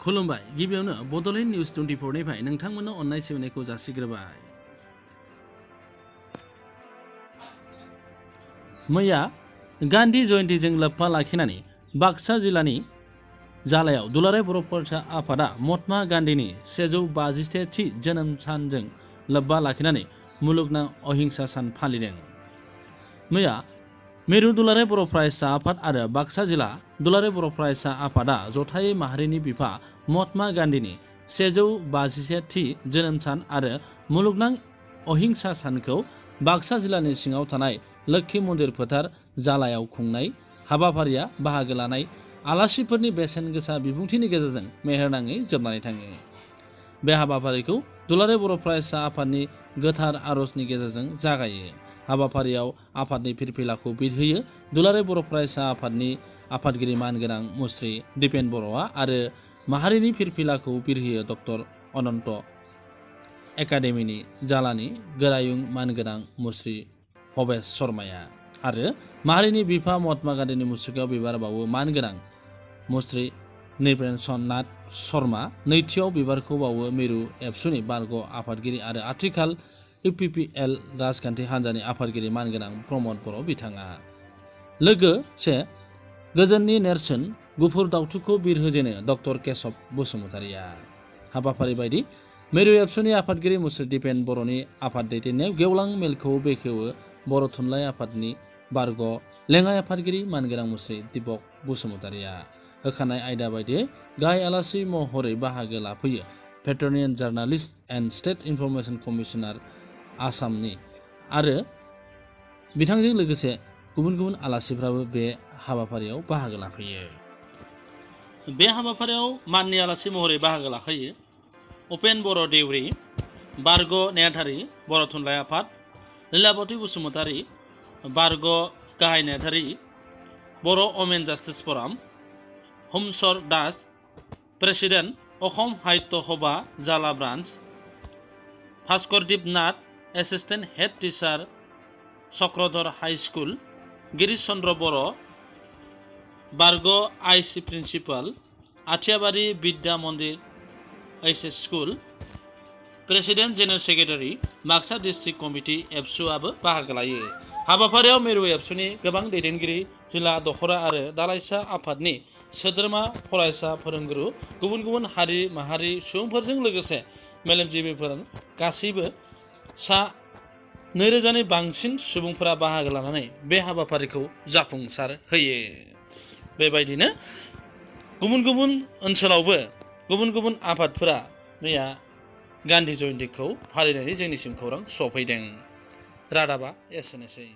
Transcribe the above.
खुलुमबाय गिबियावनो बड'लेण्ड निउज 24 निफ्राय नोंथांमोननो अननाय सिबिनायखौ जासिग्रोबाय। मैया गान्धी जयन्तीजों लोब्बा लाखिनानै बाक्सा जिल्लानि जालायाव दुलाराय बर' फरायसा आफादा महात्मा गान्धीनि 150थि जोनोम सानजों लोब्बा लाखिनानै मुलुगनां अहिंसा सान फालिदों। मैया मिरु दुलाराय बर' फरायसा आफाद आरो बाक्सा जिल्ला दुलाराय बर' फरायसा आफादा जथायै माहारिनि बिफा महात्मा गान्धीनि 150थि जोनोम सान आरो मुलुगनां अहिंसा सानखौ बाक्सा जिल्लानि सिङाव थानाय लोक्षी मन्दिर फोथार जालायाव खुंनाय हाबाफारिया बाहागो लानाय आलासिफोरनि बेसेन गोसा बिबुंथिनि गेजेरजों मेहेरनाङै जोबनानै थाङो। बे हाबाफारिखौ दुलाराय बर' फरायसा आफादनि गोथार आरजनि गेजेरजों जागायो। हाबाफारियाव आफादनि फिरफिलाखौ बिरहोयो दुलाराय बर' फरायसा आफादनि आफादगिरि मानगोनां मुस्रि दिपेन बर'आ आरो माहारिनि फिरफिलाखौ बिरहोयो डक्टर अनन्त एकाडेमिनि जालानि गोरायुं मानगोनां मुस्रि भबेश शर्माया आरो माहारिनि बिफा महात्मा गान्धीनि मुसुखायाव बिबार बावो मानगोनां मुस्रि नृपेन्द्र नाथ शर्मा। नैथियाव बिबारखौ बावो मिरु एबसुनि बारग' आफादगिरि आरो आथिखाल इउपिपिएल राजखान्थि हान्जानि आफादगिरि मानगोनां प्रमद बर' बिथाङा। लोगोसे गोजोननि नेरसोन गुफुर दावथुखौ बिरहोजेनो डक्टर केशब बसुमतारिया। हाबाफारि बायदि मिरु एबसुनि आफादगिरि मुस्रि दिपेन बर'नि आफाद दैदेननायाव गेवलां मेलखौ बेखेवो बर' थुनलाइ आफादनि बारग' लेङाइ आफादगिरि मानगोनां मुस्रि दिपक बसुमतारिया। होखानाय आयदा बायदियै गाहाय आलासि महरै बाहागो लाफैयो veteran journalist and state information commissioner आसामनि आरो बिथांजों लोगोसे गुबुन गुबुन आलासिफ्राबो बे हाबाफारियाव बाहागो लाफैयो। बे हाबाफारियाव माननि आलासि महरै बाहागो लाफैयो उपेन बर' देउरि, बारग' नेहाथारि बर' थुनलाइ आफाद, लीलावती बसुमतारी, बारग' गाहाय नेहाथारि बर' वमेन जास्टिस फराम, हुमसर Das, president Asom Sahitya Sabha Jala branch, Bhaskardeep Nath, assistant head teacher Chakradhar high school, Girish Chandra Boro', बारग' IC principal, Athiabari Vidya Mandir HS school, president general secretary Baksa district committee एबसुआबो बाहागो लायो। हाबाफारियाव मिरु एबसुनि गोबां दैदेनगिरि, जिल्ला दखरा आरो दालाइसा आफादनि सोद्रोमा, फरायसा, फोरोंगुरु, गुबुन गुबुन हारि माहारि सुबुंफोरजों लोगोसे मेलेमजिबिफोर गासैबो सा 2000नि बांसिन सुबुंफोरा बाहागो लानानै बे हाबाफारिखौ जाफुंसार होयो। बेबायदिनो गुबुन गुबुन ओनसोलावबो गुबुन गुबुन आफादफोरा मैया गान्धी जयन्तीखौ फालिनायनि जोंनिसिम खौरां सफैदों। रादाबा एसेनोसै।